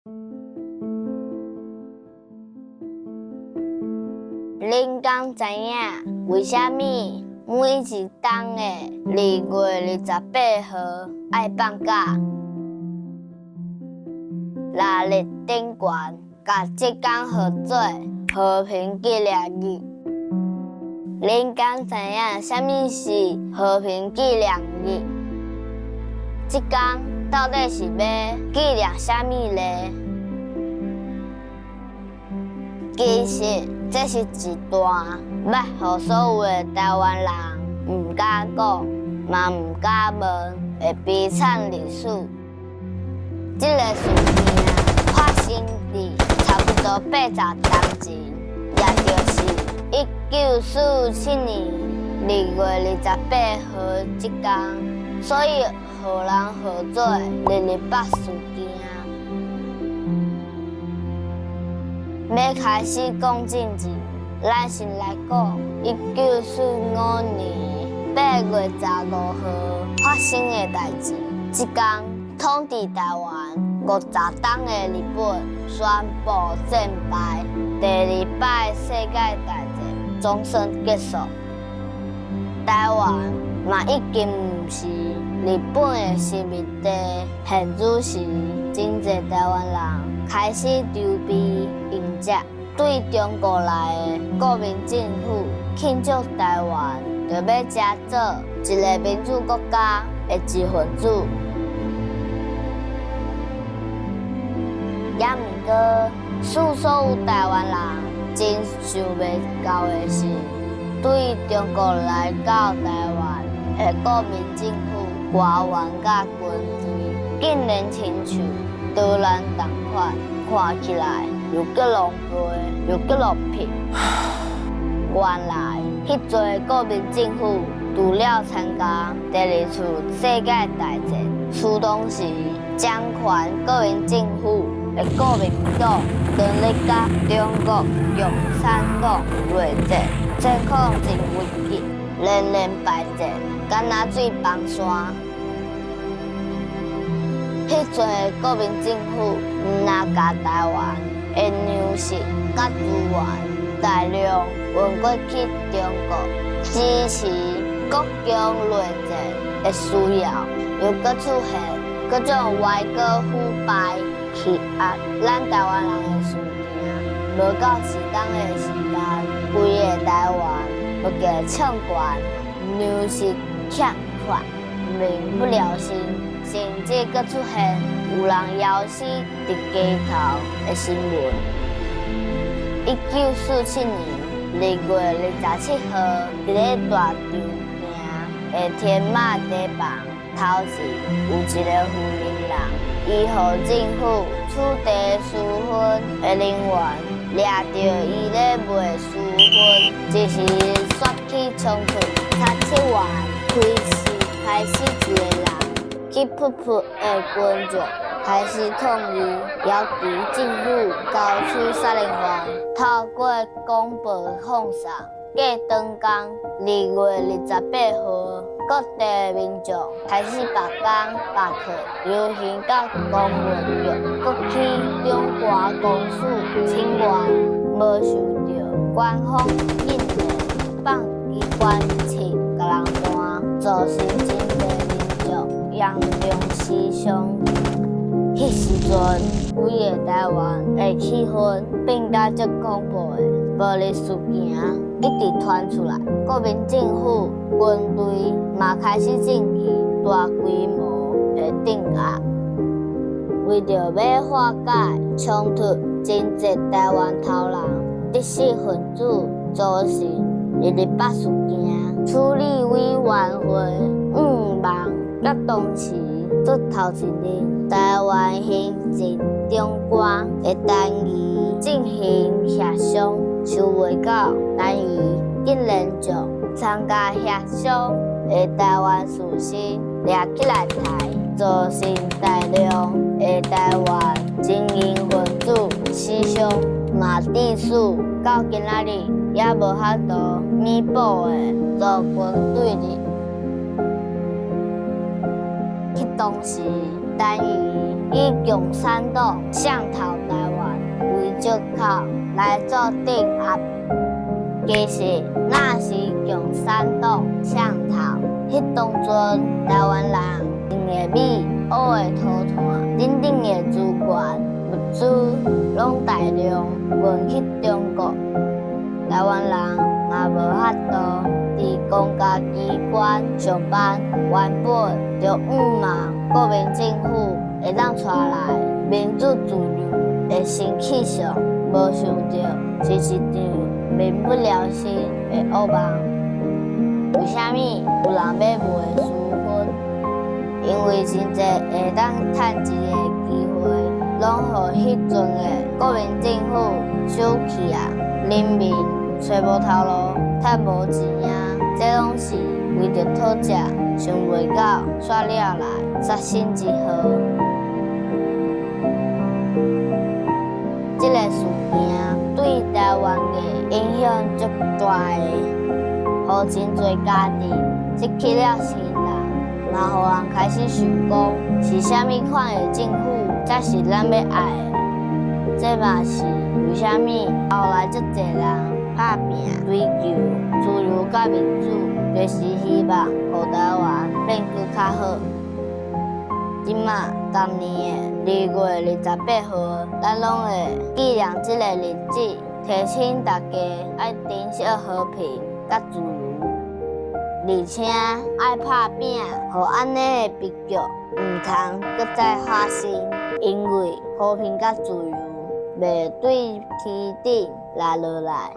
恁敢知影為啥物每一冬的2月28號愛放假？六日頂懸，共這工號做和平紀念日。恁敢知影啥物是和平紀念日？這工到底是欲紀念啥物咧？其實這是一段欲予所有的台灣人毋敢講，嘛毋敢問的悲慘歷史。這个事件發生佇差不多80冬前，也就是1947年2月28號這工，所以予人號做二二八事件。欲開始講進前，咱先來講1945年8月15號發生的代誌。這工統治台灣50冬的日本宣布戰敗，第二擺世界大戰總算結束。台灣嘛已經毋是日本的殖民地，現此時真濟台灣人開始籌備迎接對中國來的國民政府，慶祝台灣就欲成做一个民主國家的一份子。也毋過，使所有台灣人真想袂到的是，對中國來到台灣的國民政府官員佮軍隊，竟然親像荷蘭仝款，看起來又閣狼狽又閣落魄。原來，彼陣國民政府除了參加第二次世界大戰，使當時掌權國民政府的國民黨當咧佮中國共產黨內戰，狀況真危急，連連敗戰，敢若水崩山。彼陣的國民政府毋若共台灣的糧食佮資源大量運過去中國，支持國共內戰的需要，又閣出現各種歪果腐敗欺壓咱台灣人的事件，無夠適當的時間，規个台灣欲共創權，糧食欠缺，民不聊生，甚至閣出現有人枵死佇街頭的新聞。1947年2月27號，佇咧大長埕的天馬茶房頭前，有一个雲林人，伊予政府取締私分的人員掠著伊咧賣私分，一時煞起衝突，查緝員開始一个人氣噗噗的群眾開始抗議，要求政府交出殺人犯，透過廣播放送。過長工，2月28號，各地民眾開始罷工、罷課，遊行到公文局，閣去長官公署請願，無受著官方禁令放機關槍共人彈，造成真濟民眾嚴重死傷。彼時陣，規个台灣的氣氛變甲足恐怖的，暴力事件一直傳出來，國民政府軍隊嘛開始進行大規模的鎮壓，為著欲化解衝突，真濟台灣頭人、知識分子組成二二八事件處理委員會，向望佮當時做頭一任台灣行政長官的陳儀進行協商，想袂到陳儀竟然將參加協商的台灣士紳掠起來刣，造成大量的台灣精英分子死傷，嘛致使到今仔日猶無法度彌補的族群對立。彼當時，陳儀以共產黨滲透臺灣為藉口來做鎮壓。其實，若是共產黨滲透，彼當陣臺灣人用的米、挖的塗炭等等的資源物資，攏大量運去中國。臺灣人嘛無法度佇公家機關上班，原本就向望國民政府會當帶來民主自由的新氣象，無想著是一場民不聊生的噩夢。為啥物有人欲賣書分？因為真濟會當趁錢的機會，攏予彼陣的國民政府收去啊！人民揣無頭路，趁無錢啊！這攏是為著討食，想袂到煞了來殺身之禍。這个事件對臺灣的影響足大的，予真濟家庭失去了親人，嘛予人開始想講，是啥物款的政府才是咱欲愛的？這嘛是為啥物後來足濟人拍拚追求自由佮民主，就是希望予臺灣變閣較好。這馬逐年的2月28號，咱攏會紀念這个日子，提醒大家愛珍惜和平佮自由，而且愛拍拚，予按呢的悲劇毋通閣再發生，因為和平佮自由袂對天頂來落來。